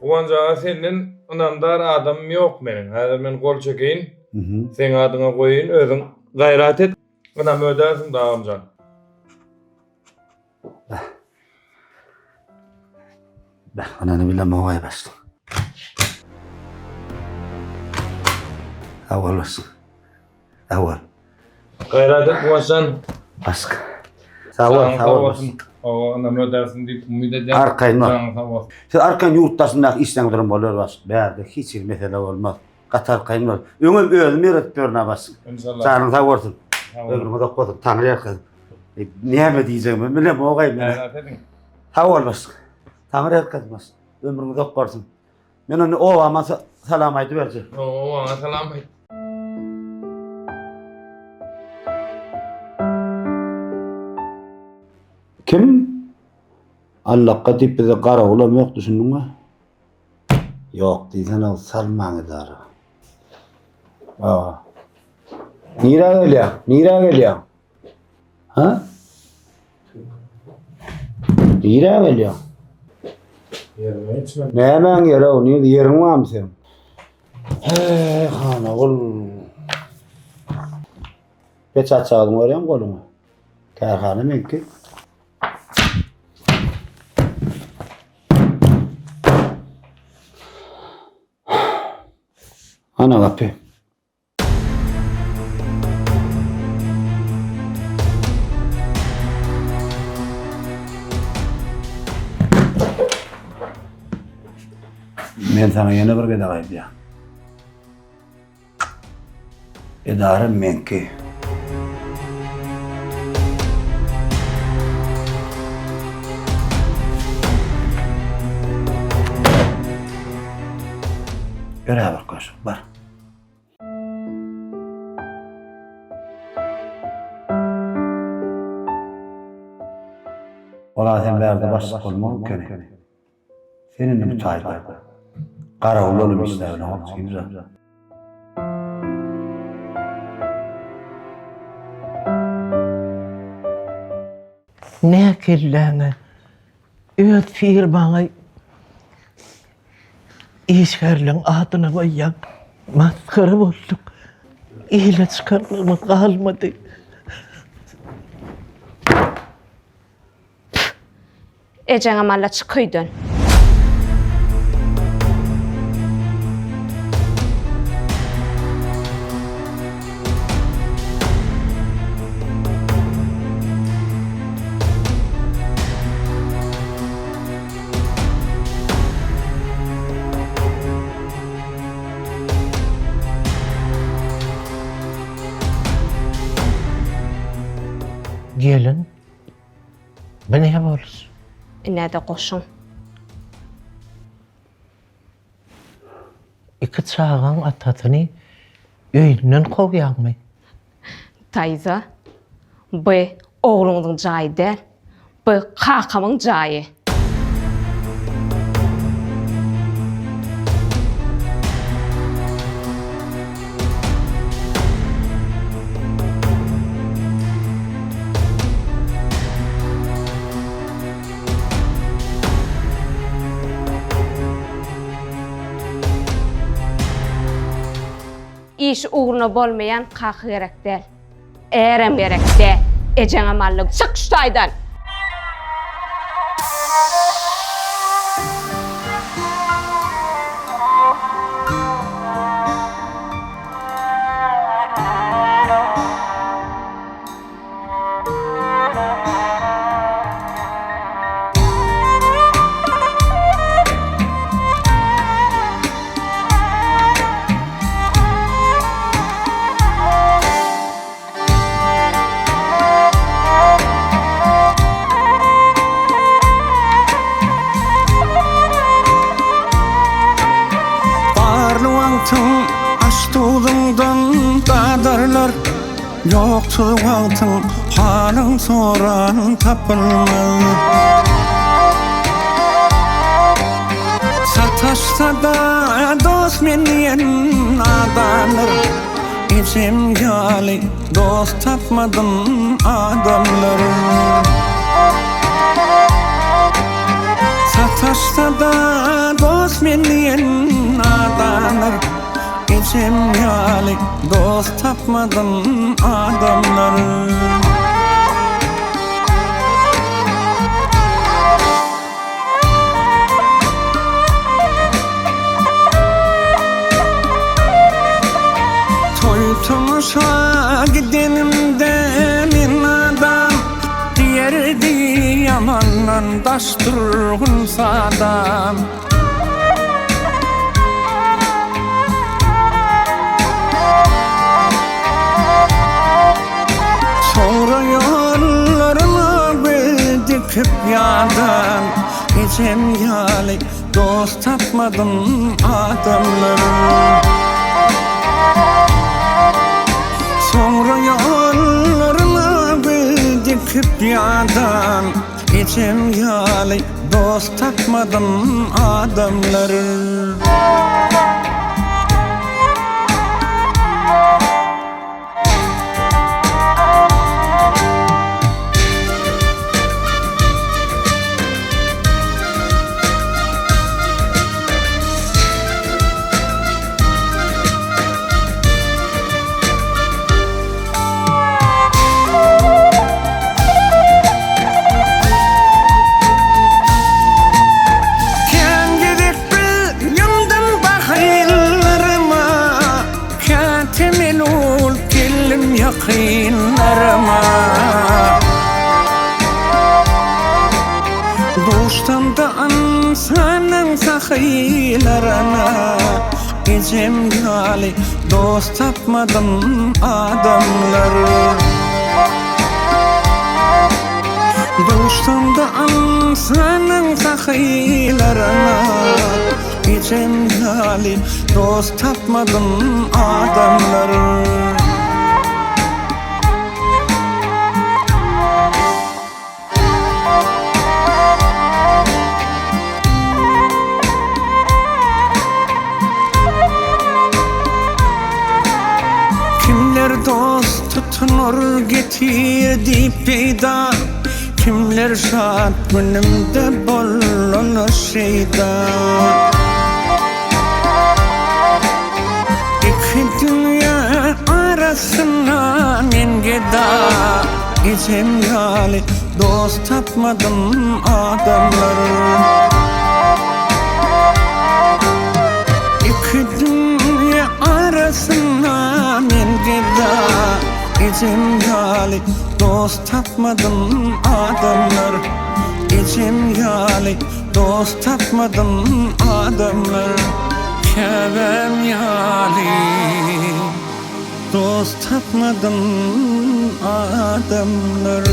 Guwanç aga senden ynamdar adamym ýok meniň. Häzir men gol çekeýin. Seň adyňa goýaýyn, özüň gaýrat et. Ynam ödärsiň dagamjan. Beh, anany bilemok-aý başlyk. Sag bol başlyk. Sag bol. Gaýrat et Guwançjan. Başlyk. Sag bol, sag bol başlyk. Hawa, ynam ödärsiň diýip umyt edýän. Arkaýyn bol. Janyň sag bolsun. Siz arkaýyn ýurt daşyndaky işleňiz duran bolar başlyk. Bärde hiç hili mesele bolmaz. Gaty arkaýyn bol. Öňem özüm ýöretip ýörün-ä başlyk. Inşallah. Janyň sag bolsun. Sag bol. Ömrüň uzak bolsun. Taňry ýalkasyn. Näme diýjegimi bilemok-aý men. Gaýrat ediň. Sag bol başlyk. Taňry ýalkasyn başlyk. Ömrüň uzak bolsun. Men onda obama salam aýdyberjek. Obaňa salam aýt. Kim? Allakga diýip bize garawulam ýok düşündiňmi? Ýok diýsene salmaň edara. Aa. Nirä gelýäň? Nirä gelýäň? Ha? Nirä gelýäň? Ýerime geçmem. Nämäň ýeri o? Nirde ýeriň barmy seň? Heý, Hanagul. Peçat çalyň görýäň goluňa. Kärhana meňki. Ana gapy. Men saňa ýene bir gezek aýdýan. Edara meňki. Ýöre bir koş, bar. Ola sen bärde başlyk bolmak ekeni. Sen indi bu taýda garawul bolup işläbileňok jigimjan. Nä kelläňe öz firmaňy işgärleň adyna goýýaň. Masgara bolduk. Ile çykarlygymyz galmady. Ejeňem alla çyk öýden. Gelin Bu ne boluş? Ine-de goşuň. Iki çagaň atasyny öýünden kowýaňmy? Daýza, bu ogluňyzyň jaýy däl, bu kakamyň jaýy. Işi ugruna bolmaýan kaka gerek däl. Ärem gerek däl. Ejeňem aldy. Çyk şu taýdan! Barly wagtyň aş duzuňdan dadarlar Ýoksuz wagtyň halyň soran tapylmaz Sataşsa-da dost men diýen adamlar Ejem ýaly dost tapmadym adamlar Sataşsa-da dost. dost men diýen adamlar Ejem ýaly dost tapmadym adamlar. Toý-tomaşa gidenimde men adam Diýerdi ýamandan daş durgun sadam. Soňra ýollaryma gül dikip ýadan Ejem ýaly dost tapmadym adamlar. Soňra ýollaryma gül dikip ýadan Ejem ýaly dost tapmadym adamlar. Kän gezek bil ýumdum bahyllaryma, Käte melul geldim ýakynlaryma. Duşsam-da ynsanyň sahylaryna, Ejem ýaly dost tapmadym adamlar. Duşsam-da ynsanyň sahylaryna, Ejem ýaly dost tapmadym adamlar. Kimler dost tutunar getir diýip peýda, Kimler şat günümde bolar şeýda. Iki dünýä arasynda men geda, Ejem ýaly dost tapmadym adamlar. Iki dünýä arasynda men geda, Ejem ýaly dost tapmadym adamlar. Ejem ýaly dost tapmadym adamlar. Käbäm ýaly dost tapmadym adamlar.